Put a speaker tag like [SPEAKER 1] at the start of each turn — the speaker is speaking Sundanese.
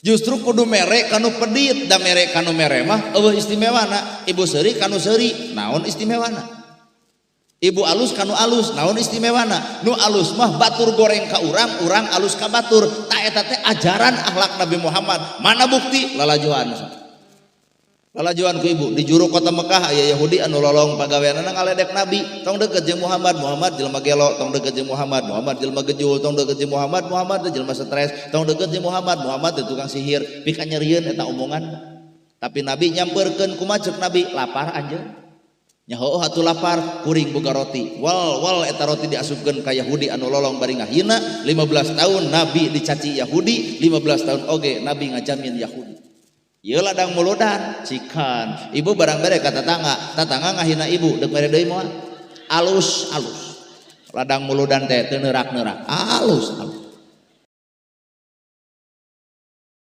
[SPEAKER 1] Justru kudu mere kanu pedit, da mere kanu mere mah euweuh istimewana. Ibu seuri kanu seuri, naon istimewana? Ibu alus kanu alus, naon istimewana? Nu alus mah batur goreng ka urang, urang alus ka batur. Ta eta teh ajaran akhlak Nabi Muhammad. Mana bukti? Lalajoan. Lalajoan ku ibu di juru kota Mekah aya Yahudi anu lolong pagaweanana ngaledek Nabi, tong deket jeung Muhammad, Muhammad jelema gelo, tong deket jeung Muhammad, Muhammad jelema gejul, tong deket jeung Muhammad, Muhammad jelema stres, tong deket jeung Muhammad, Muhammad teh tukang sihir, pika nyerieun eta omongan. Tapi Nabi nyamperkeun, kumaha ceuk Nabi? Lapar anjeun? Nya heueuh atuh lapar, kuring boga roti. Wal wal eta roti diasupkeun ka Yahudi anu lolong bari ngahina. 15 tahun Nabi dicaci Yahudi, 15 tahun oge Nabi ngajamin Yahudi. Ieu ladang muludan, cikan. Ibu barang bere ka tatangga, tatangga ngahina ibu, deuk mere deui moal. Alus alus. Ladang muludan teh teu neurak-neurak, alus alus.